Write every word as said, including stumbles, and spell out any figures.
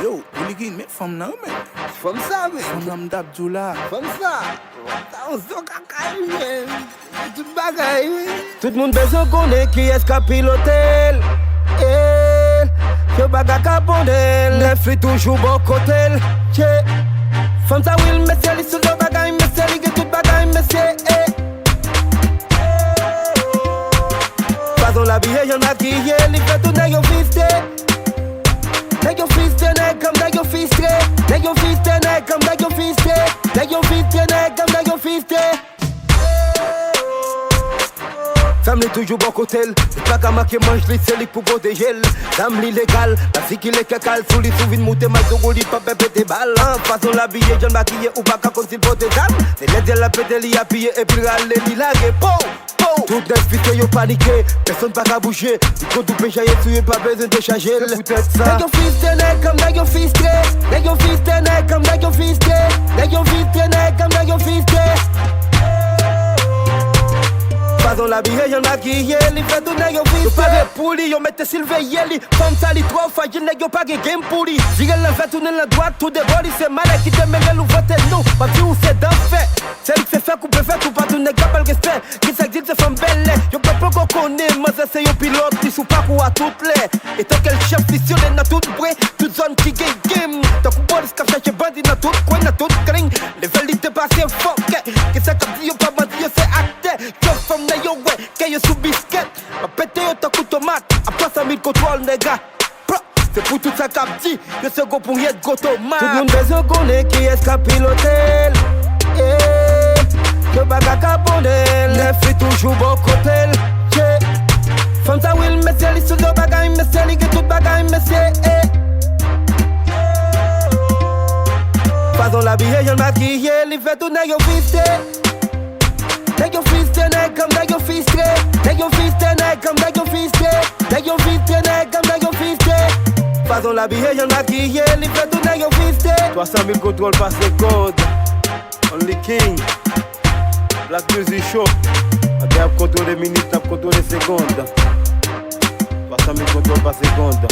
Yo, Willy King, men fanm nan, men. Fanm sa, men. Fanm nan, m t ap di w la. Fanm sa. Sa yon zo kaka, men. Tout bagay, wi. Tout moun bezwen konnen kiyès k ap pilote l. Eh, yo pa ka kaponnen l. Nèf li toujou bò kote l. Yeah. Fanm sa, wi, l mesye, li sou do bagay, mesye, li gen tout bagay, mesye, eh. Fason l abiye, jan l makiye, li fè tout nèg yo fiste. Nèg yo fiste, nèg kòm nèg yo fiste. Nèg yo fiste, nèg kòm nèg yo fiste. Nèg yo fiste, nèg kòm nèg yo fiste. Fanm li toujou bò kote l, li pa ka manke manch li, se li k pou pwoteje l. Zam li legal, pa sikile kèk al sou li, si w vin moute mal sou kou li, p ap pè pete bal. An fason l abiye, jan l makiye, ou pa ka konn si l pote zam. Se lè dyèl la pete, li apiye, epi l rale, li lage. Pow! Pow! Tout nèg fiste, yo panike, pèsonn pa ka bouje. Li konn tou pechaye sou yo, pa bezwen dechaje l. Se poutèt sa. Nèg yo fiste, nèg kòm nèg yo fiste. Nèg yo fiste, nèg kòm nèg yo fiste. Nèg yo fiste, nèg kòm nèg yo fiste. Fason l abiye, jan l makiye, li fè tout nèg yo fiste. Yo pare pou li, yo mete silveye li. Fanm sa, li twò frajil, nèg yo pa gen game pou li. Vire l anvè, tounen l andwat, tou de bò li, se malè ki te mele l, ou vote nou. M ap di w se dan fè. Se li k fè fè, koupe fè, tou patou nèg la ba l respè. Ki sa k di l se fanm bèlè. Yo pa poko konnen manzè se yon pilòt, li sou pakou a tout lè. Etanke l chèf, li sile nan tout bwen, tout zòn ki gen game. Tankou polis k ap chache bandi nan tout kwen, nan tout kring. Level li depase fòkè. Ki sa k ap di yo pa bandi, yo se aktè. Yo fanm nan yo wè, kè yo sou biskèt. M ap pete yo tankou tomat, ap twa san mil kontwòl nèg la. Pra! Se pou tout sa k ap di, yo se gwo pounyèt gwo tomat. Tout moun bezwen konnen kiyès k ap pilote l. Eh, yo pa ka kaponnen l. Nèf li toujou bò kote l. Yeah. Fanm sa, wi, l mesye, li sou do bagay, mesye, li gen tout bagay, mesye, eh. Fason l abiye, jan l makiye, li fè tout nèg yo fiste. Nèg yo fiste, nèg kòm nèg yo fiste. Nèg yo fiste, nèg kòm nèg yo fiste. Nèg yo fiste, nèg kòm nèg yo fiste. Fason l abiye, jan l makiye, li fè tout nèg yo fiste. Twa san mil kontwòl pa segond. Only King. Black Music Show. Nèg ap kontwole minit, n ap kontwole segond. Twa san mil kontwòl pa segond.